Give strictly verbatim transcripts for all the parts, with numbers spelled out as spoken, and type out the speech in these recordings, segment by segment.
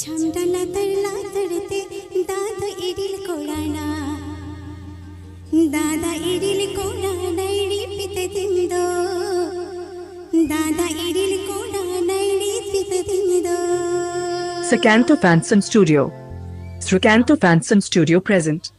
ᱪᱷᱟᱢᱰᱟ ᱞᱟᱛᱟᱨ ᱞᱟᱛᱟᱨ ᱛᱮ ᱫᱟᱫᱟ ᱤᱨᱤᱞ ᱠᱚᱲᱟ ᱱᱟ᱾ ᱫᱟᱫᱟ ᱤᱨᱤᱞ ᱠᱚᱲᱟ ᱱᱟᱭ ᱨᱤᱯᱤᱛᱮ ᱫᱤᱱ ᱫᱚ᱾ ᱫᱟᱫᱟ ᱤᱨᱤᱞ ᱠᱚᱲᱟ ᱱᱟᱭ ᱨᱤᱯᱤᱛᱮ ᱫᱤᱱ ᱫᱚ᱾ Sakanto Fanson Studio. Srikanto Fanson Studio present.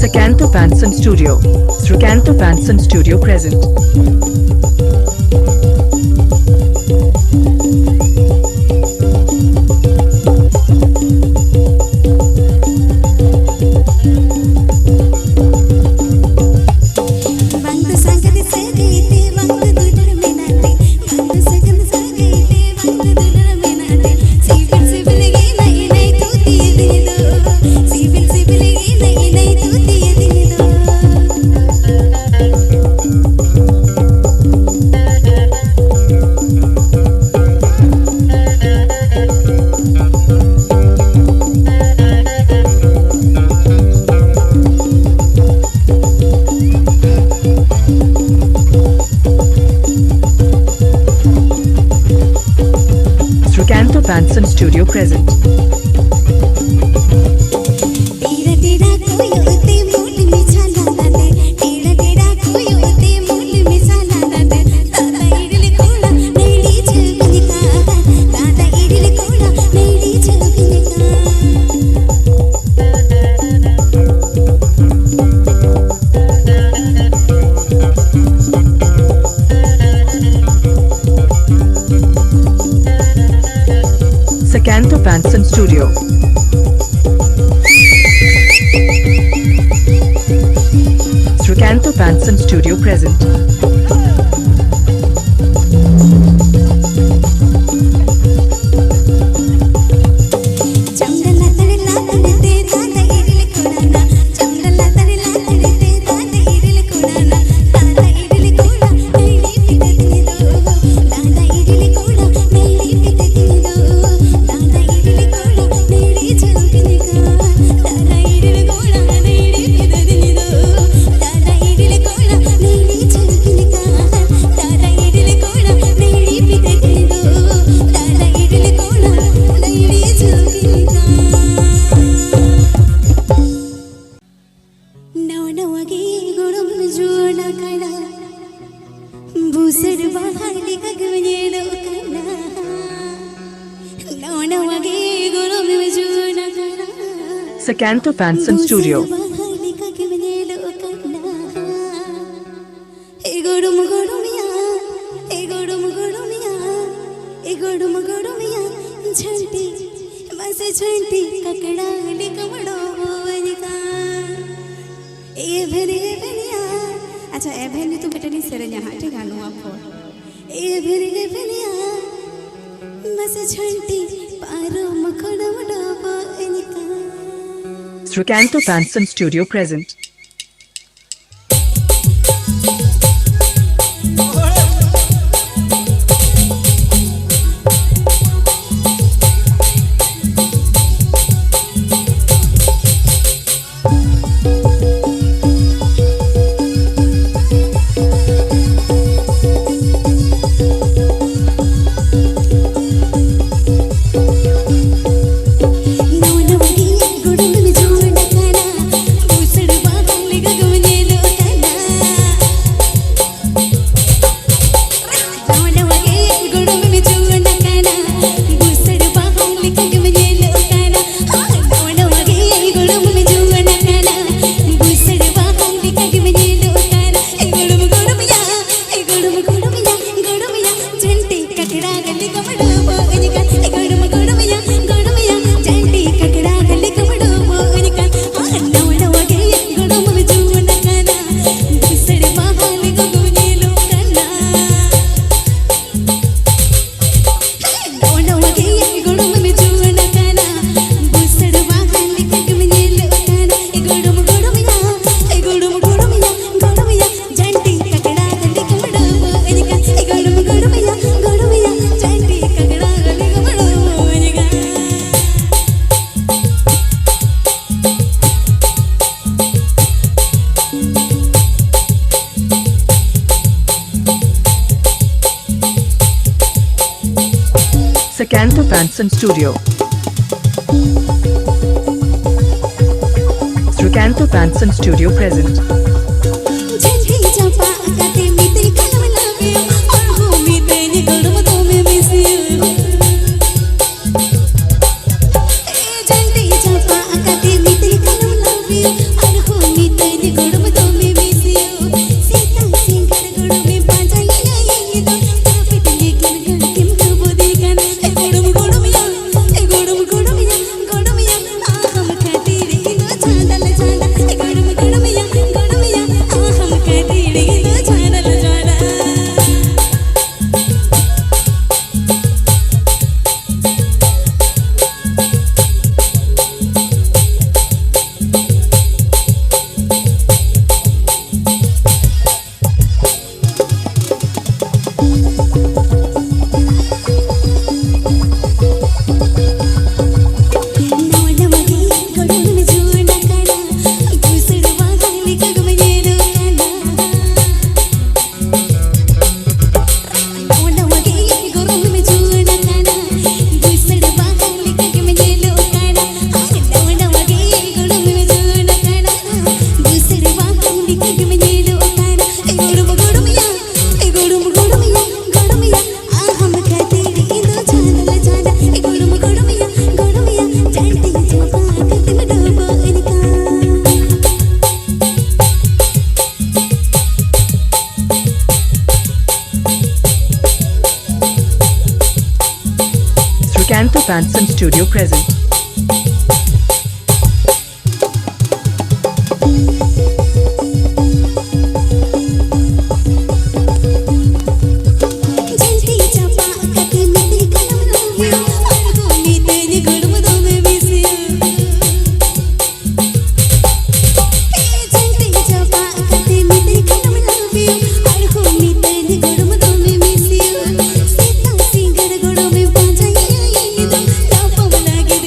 Sakanto Fanson Studio. Srikanto Fanson Studio present. Srikanto Fanson Studio present. Fanson Studio. Srikanto Fanson Studio present. ᱱᱟᱣᱟ ᱱᱟᱣᱟ ᱜᱮ ᱜᱚᱲᱚᱢ ᱡᱩᱣᱟᱹᱱ ᱟᱠᱟᱱᱟ, ᱵᱩᱥᱟᱹᱲ ᱵᱟᱦᱟ ᱞᱮᱠᱟ ᱜᱮᱢ ᱧᱮᱞᱚᱜ ᱠᱟᱱᱟ᱾ ᱱᱟᱣᱟ ᱱᱟᱣᱟ ᱜᱮ ᱜᱚᱲᱚᱢ ᱡᱩᱣᱟᱹᱱ ᱟᱠᱟᱱᱟ᱾ Sakanto Fanson Studio. ᱵᱩᱥᱟᱹᱲ ᱵᱟᱦᱟ ᱞᱮᱠᱟ ᱜᱮᱢ ᱧᱮᱞᱚᱜ ᱠᱟᱱᱟ᱾ ᱮ ᱜᱚᱲᱚᱢ ᱜᱚᱲᱚᱢᱤᱭᱟ, ᱮ ᱜᱚᱲᱚᱢ ᱜᱚᱲᱚᱢᱤᱭᱟ, ᱮ ᱜᱚᱲᱚᱢ ᱜᱚᱲᱚᱢᱤᱭᱟ, ᱡᱷᱟᱹᱱᱴᱤ, ᱢᱟᱥᱮ ᱡᱷᱟᱹᱱᱴᱤ, ᱠᱟᱠᱲᱟ ᱞᱮᱠᱟᱢ ᱰᱚᱵᱚᱜ ᱟᱹᱧ ᱠᱟᱱ᱾ ᱮ ᱵᱷᱮᱱ, ᱮ ᱵᱷᱮᱱᱤᱭᱟ᱾ ᱟᱪᱪᱷᱟ, ᱮ ᱵᱷᱮᱱ ᱧᱩᱛᱩᱢ ᱢᱤᱫᱴᱮᱱ ᱤᱧ ᱥᱮᱨᱮᱧᱟ ᱦᱟᱸᱜ, ᱴᱷᱤᱠ ᱜᱮᱭᱟ, ᱱᱚᱣᱟ ᱯᱚᱨ᱾ ᱮ ᱵᱷᱮᱱ, ᱮ ᱵᱷᱮᱱᱤᱭᱟ, ᱢᱟᱥᱮ ᱡᱷᱟᱹᱱᱴᱤ, ᱯᱟᱨᱚᱢ ᱠᱷᱚᱱᱮᱢ ᱰᱚᱵᱚᱜ ᱟᱹᱧ ᱠᱟᱱ᱾ Srikanto Fanson Studio present. ᱱᱟᱣᱟ ᱱᱟᱣᱟ ᱜᱮ ᱜᱚᱲᱚᱢ ᱢᱮ ᱡᱩᱣᱟᱹᱱ ᱟᱠᱟᱱᱟ, ᱵᱩᱥᱟᱹᱲ ᱵᱟᱦᱟ ᱞᱮᱠᱟ ᱜᱮᱢ ᱧᱮᱞᱚᱜ ᱠᱟᱱᱟ᱾ ᱦᱳᱭ, ᱱᱟᱣᱟ ᱱᱟᱣᱟ ᱜᱮ ᱜᱚᱲᱚᱢ ᱢᱮ ᱡᱩᱣᱟᱹᱱ ᱟᱠᱟᱱᱟ, ᱵᱩᱥᱟᱹᱲ ᱵᱟᱦᱟ ᱞᱮᱠᱟ ᱜᱮᱢ ᱧᱮᱞᱚᱜ ᱠᱟᱱᱟ᱾ ᱮ ᱜᱚᱲᱚᱢ ᱜᱚᱲᱚᱢ ᱭᱟ, ᱮ ᱜᱚᱲᱚᱢ ᱜᱚᱲᱚᱢ ᱭᱟ, ᱜᱚᱲᱚᱢ ᱭᱟ, ᱡᱷᱟᱹᱱᱴᱤ ᱠᱟᱠᱲᱟ ᱞᱮᱠᱟᱢ ᱰᱚᱵᱚᱜ ᱟᱹᱧ ᱠᱟᱱ᱾ ᱮ ᱜᱚᱲᱚᱢ ᱜᱚᱲᱚᱢ ᱭᱟ, ᱜᱚᱲᱚᱢ Srikanto Fanson Studio. Srikanto Fanson Studio present. ᱡᱷᱟᱹᱱᱴᱤ ᱪᱟᱯᱟᱫ ᱠᱟᱛᱮ ᱢᱤᱫ ᱠᱷᱟᱱᱮᱢ love you, ᱟᱨᱦᱚᱸ ᱢᱤᱫ ᱜᱚᱲᱚᱢ ᱫᱚᱢᱮ miss you. ᱡᱷᱟᱹᱱᱴᱤ ᱪᱟᱯᱟᱫ ᱠᱟᱛᱮ ᱢᱤᱫ ᱠᱷᱟᱱᱮᱢ love you, ᱟᱨᱦᱚᱸ ᱢᱤᱫ ᱜᱚᱲᱚᱢ ᱫᱚᱢᱮ miss you. ᱥᱮᱛᱟᱜ ᱥᱤᱸᱜᱟᱹᱲ ᱜᱚᱲᱚᱢᱮ ᱯᱟᱸᱡᱟᱭᱮᱭᱟ ᱤᱧ ᱫᱚ, ᱡᱟᱹᱯᱤᱫ ᱞᱮᱠᱷᱟᱱ ᱜᱟᱱ ᱠᱤᱢ ᱰᱩᱵᱩᱫᱮ ᱠᱟᱱ᱾ ᱮ ᱜᱚᱲᱚᱢ ᱜᱚᱲᱚᱢ ᱭᱟ, ᱮ ᱜᱚᱲᱚᱢ ᱜᱚᱲᱚᱢ ᱭᱟ, ᱜᱚᱲᱚᱢ ᱭᱟ, ᱟᱦᱟᱢ ᱠᱷᱟᱹᱛᱤᱨ ᱤᱧ ᱫᱚ ᱪᱷᱟᱰᱟ ᱞᱮ ᱪᱷᱟᱰᱟ᱾ ᱮ ᱜᱚᱲᱚᱢ ᱜᱚᱲᱚᱢ ᱭᱟ, ᱜᱚᱲᱚᱢ ᱭᱟ, ᱟᱦᱟᱢ ᱠᱷᱟᱹᱛᱤᱨ ᱤᱧ ᱫᱚ ᱪᱷᱟᱰᱟ ᱞᱮ ᱪᱷᱟᱰᱟ᱾ ᱱᱟᱣᱟ ᱱᱟᱣᱟ ᱜᱮ ᱜᱚᱲᱚᱢ ᱡᱩᱣᱟᱹᱱ ᱟᱠᱟᱱᱟ, ᱵᱩᱥᱟᱹᱲ ᱵᱟᱦᱟ ᱞᱮᱠᱟ ᱜᱮᱢ ᱧᱮᱞᱚᱜ ᱠᱟᱱᱟ᱾ ᱱᱟᱣᱟ ᱱᱟᱣᱟ ᱜᱮ ᱜᱚᱲᱚᱢ ᱡᱩᱣᱟᱹᱱ ᱟᱠᱟᱱᱟ, ᱵᱩᱥᱟᱹᱲ ᱵᱟᱦᱟ ᱞᱮᱠᱟ ᱜᱮᱢ ᱧᱮᱞᱚᱜ ᱠᱟᱱᱟ᱾ ᱱᱟᱣᱟ ᱱᱟᱣᱟ ᱜᱮ ᱜᱚᱲᱚᱢ ᱡᱩᱣᱟᱹᱱ ᱟᱠᱟᱱᱟ, ᱵᱩᱥᱟᱹᱲ ᱵᱟᱦᱟ ᱞᱮᱠᱟ ᱜᱮᱢ ᱧᱮᱞᱚᱜ ᱠᱟᱱᱟ᱾ ᱮ ᱜᱚᱲᱚᱢ ᱜᱚᱲᱚᱢ ᱭᱟ, ᱮ ᱜᱚᱲᱚᱢ ᱜᱚᱲᱚᱢ ᱭᱟ, ᱜᱚᱲᱚᱢ ᱭᱟ, ᱟᱦᱟᱢ ᱠᱷᱟᱹᱛᱤᱨ ᱤᱧ ᱫᱚ ᱪᱷᱟᱰᱟ ᱞᱮ ᱪᱷᱟᱰᱟ᱾ ᱮ ᱜᱚᱲᱚᱢ ᱜᱚᱲᱚᱢ ᱭᱟ, ᱜᱚᱲᱚᱢ ᱭᱟ, ᱡᱷᱟᱹᱱᱴᱤ ᱪᱟᱯᱟᱫ ᱠᱟᱛᱮᱢ ᱰᱚᱵᱚᱜ ᱮᱱ ᱠᱟᱱ᱾ Srikanto Fanson Studio present. ᱡᱷᱟᱹᱱᱴᱤ ᱪᱟᱯᱟᱫ ᱠᱟᱛᱮ ᱢᱤᱫ ᱠᱷᱟᱱᱮᱢ love you, ᱟᱨᱦᱚᱸ ᱢᱤᱫ ᱜᱚᱲᱚᱢ ᱫᱚᱢᱮ miss you. ᱡᱷᱟᱹᱱᱴᱤ ᱪᱟᱯᱟᱫ ᱠᱟᱛᱮ ᱢᱤᱫ ᱠᱷᱟᱱᱮᱢ love you, ᱟᱨᱦᱚᱸ ᱢᱤᱫ ᱜᱚᱲᱚᱢ ᱫᱚᱢᱮ miss you. ᱥᱮᱛᱟᱜ ᱥᱤᱸᱜᱟᱹᱲ ᱜᱚᱲᱚᱢᱮ ᱯᱟᱸᱡᱟᱭᱮᱭᱟ ᱤᱧ ᱫᱚ, ᱧᱟᱯᱟᱢ ᱞᱟᱹᱜᱤᱫ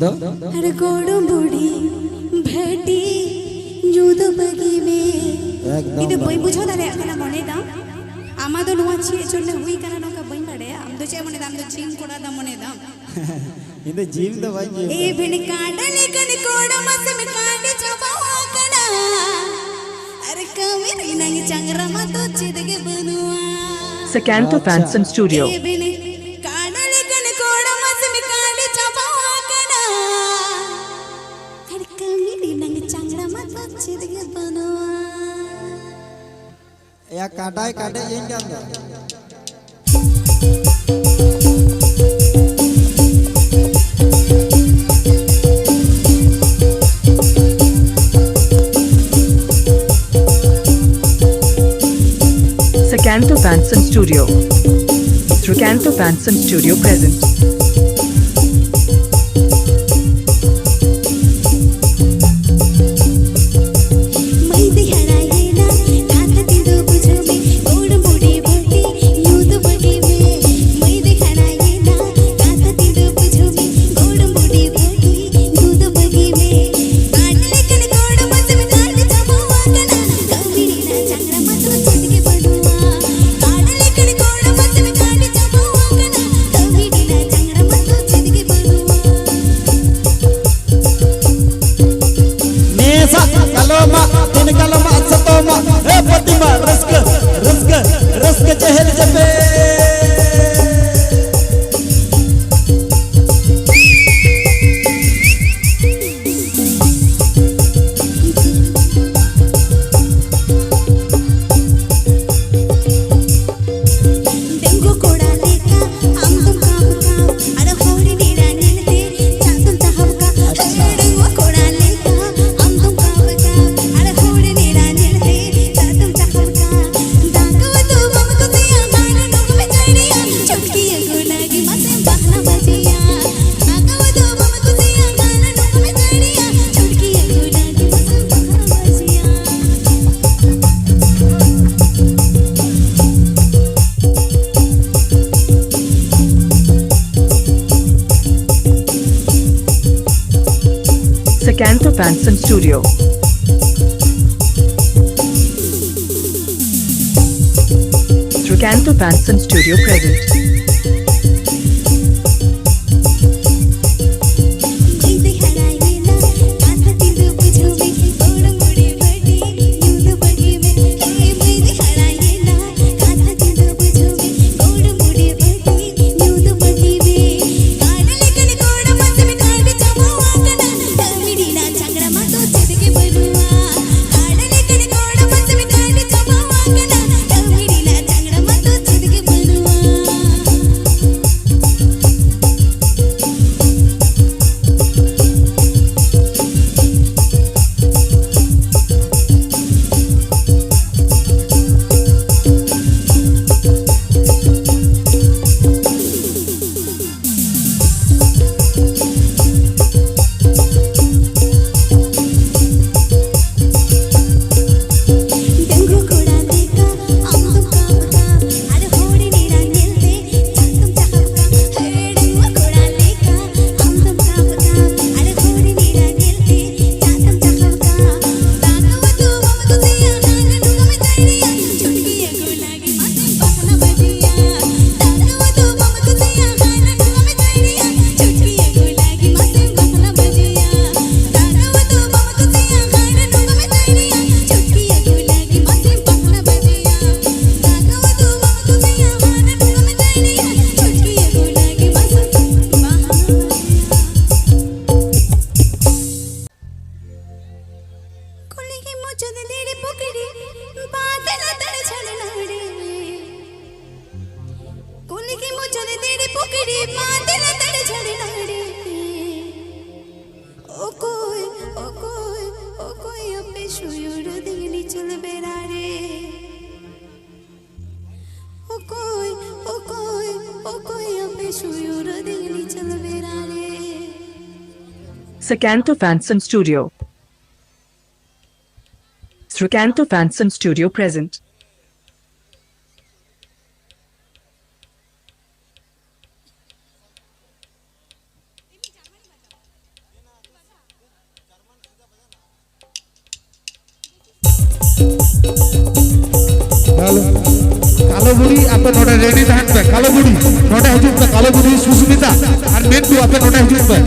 ᱟᱨ ᱜᱚᱲᱚᱢ ᱵᱩᱰᱷᱤ ᱵᱷᱟᱹᱴᱤ ᱧᱩ ᱫᱚ ᱵᱟᱹᱜᱤ ᱢᱮ᱾ ᱮᱠᱫᱚᱢ ᱤᱧ ᱫᱚ ᱵᱟᱹᱧ ᱵᱟᱹᱜᱤ᱾ ᱵᱩᱡᱷᱟᱹᱣ ᱫᱟᱲᱮᱭᱟᱜ ᱠᱟᱱᱟ ᱢᱚᱱᱮ ᱫᱟᱢ᱾ ᱟᱢᱟᱜ ᱫᱚ ᱱᱚᱣᱟ ᱪᱮᱫ ᱪᱚᱞᱮ ᱦᱩᱭ ᱠᱟᱱᱟ ᱱᱚᱝᱠᱟ ᱵᱟᱹᱧ ᱵᱟᱲᱟᱭᱟ᱾ ᱟᱢ ᱫᱚ ᱪᱮᱫ ᱢᱚᱱᱮ ᱫᱟᱢ? ᱟᱢ ᱫᱚ ᱡᱤᱢ ᱠᱚᱲᱟ ᱫᱟᱢ ᱢᱚᱱᱮ ᱫᱟᱢ? ᱤᱧ ᱫᱚ ᱡᱤᱢ ᱫᱚ ᱵᱟᱹᱧ ᱡᱤᱢ ᱮ ᱫᱟ᱾ ᱵᱷᱤᱱ ᱠᱟᱰᱟ ᱞᱮᱠᱟᱱ ᱠᱚᱲᱟ ᱢᱟᱥᱮᱢ ᱠᱟᱸᱰ ᱪᱟᱵᱟ ᱟᱠᱟᱱᱟ᱾ ᱟᱨ ᱠᱟᱹᱢᱤ ᱨᱮᱱᱟᱝ ᱪᱟᱝᱨᱟ ᱢᱟ ᱫᱚ ᱪᱮᱫ ᱜᱮ ᱵᱟᱹᱱᱩᱜᱼᱟ᱾ Sakanto ᱟᱪᱪᱷᱟ᱾ Fanson Studio. ᱮ ᱵᱷᱤᱱ ᱠᱟᱰᱟ ᱞᱮᱠᱟᱱ ᱠᱚᱲᱟ ᱢᱟᱥᱮᱢ ᱠᱟᱸᱰ ᱪᱟᱵᱟ ᱟᱠᱟᱱᱟ᱾ ᱟᱨ ᱠᱟᱹᱢᱤ ᱨᱮᱱᱟᱝ ᱪᱟᱝᱨᱟ ᱢᱟ ᱫᱚ ᱪᱮᱫ ᱜᱮ ᱵᱟᱹᱱᱩᱜᱼᱟ᱾ ᱮᱭᱟ, ᱠᱟᱰᱟᱭ ᱠᱟᱰᱮᱡ ᱤᱧ ᱠᱟᱱ ᱫᱚ᱾ Sakanto Fanson Studio. Sakanto Fanson Studio present. ᱢᱟᱹᱭ ᱫᱚᱭ ᱦᱟᱨᱟᱭᱮᱱᱟ, ᱠᱟᱛᱷᱟ ᱛᱤᱧ ᱫᱚ ᱵᱩᱡᱷᱟᱹᱣ ᱢᱮ, ᱜᱚᱲᱚᱢ ᱵᱩᱰᱷᱤ ᱵᱷᱟᱹᱴᱤ ᱧᱩ ᱫᱚ ᱵᱟᱹᱜᱤ ᱢᱮ᱾ ᱢᱟᱹᱭ ᱫᱚᱭ ᱦᱟᱨᱟᱭᱮᱱᱟ, ᱠᱟᱛᱷᱟ ᱛᱤᱧ ᱫᱚ ᱵᱩᱡᱷᱟᱹᱣ ᱢᱮ, ᱜᱚᱲᱚᱢ ᱵᱩᱰᱷᱤ ᱵᱷᱟᱹᱴᱤ ᱧᱩ ᱫᱚ ᱵᱟᱹᱜᱤ ᱢᱮ᱾ ᱠᱟᱴ ᱞᱮᱠᱟᱱ ᱜᱚᱲᱚᱢ ᱥᱮᱢ ᱠᱟᱴ ᱪᱟᱵᱟ ᱟᱠᱟᱱᱟ, ᱠᱟᱹᱢᱤ ᱨᱮᱱᱟᱜ ᱪᱟᱝᱨᱟ ᱢᱟ ᱫᱚ ᱪᱮᱫ ᱜᱮ ᱵᱟᱹᱱᱩᱜᱼᱟ᱾ ᱠᱟᱴ ᱞᱮᱠᱟᱱ ᱜᱚᱲᱚᱢ ᱥᱮᱢ ᱠᱟᱴ ᱪᱟᱵᱟ ᱟᱠᱟᱱᱟ, ᱠᱟᱹᱢᱤ ᱨᱮᱱᱟᱜ ᱪᱟᱝᱨᱟ Sakanto Fanson Studio. Sakanto Fanson Studio present. ᱚᱠᱚᱭ, ᱚᱠᱚᱭ, ᱚᱠᱚᱭ ᱟᱯᱮ ᱥᱩᱭᱩᱲ ᱫᱤᱱ ᱱᱤᱪᱚᱞ ᱵᱮᱲᱟ ᱨᱮ? ᱚᱠᱚᱭ, ᱚᱠᱚᱭ, ᱚᱠᱚᱭ ᱟᱯᱮ ᱥᱩᱭᱩᱲ ᱫᱤᱱ ᱱᱤᱪᱚᱞ ᱵᱮᱲᱟ ᱨᱮ? Sakanto Fanson Studio. Sakanto Fanson Studio present. Hello. ᱠᱟᱞᱳ ᱵᱩᱲᱦᱤ, ᱟᱯᱮ ᱱᱚᱰᱮ ᱨᱮᱰᱤ ᱛᱟᱦᱮᱱ ᱯᱮ᱾ ᱠᱟᱞᱳ ᱵᱩᱲᱦᱤ, ᱱᱚᱰᱮ ᱦᱤᱡᱩᱜ ᱯᱮ᱾ ᱠᱟᱞᱳ ᱵᱩᱲᱦᱤ, ᱥᱩᱥᱢᱤᱛᱟ ᱟᱨ ᱢᱮᱱᱴᱩ, ᱟᱯᱮ ᱱᱚᱰᱮ ᱦᱤᱡᱩᱜ ᱯᱮ᱾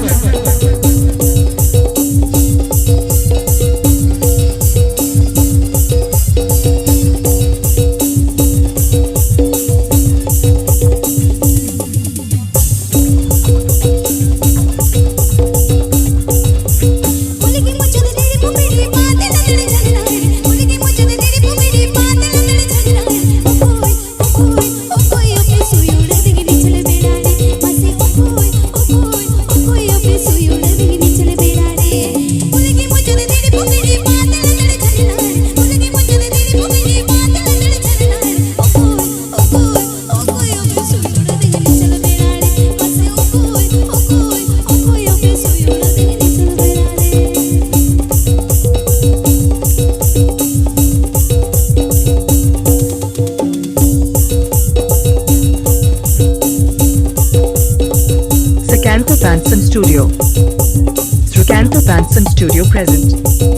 Sakanto Phantom Studio. Sakanto Phantom Studio present.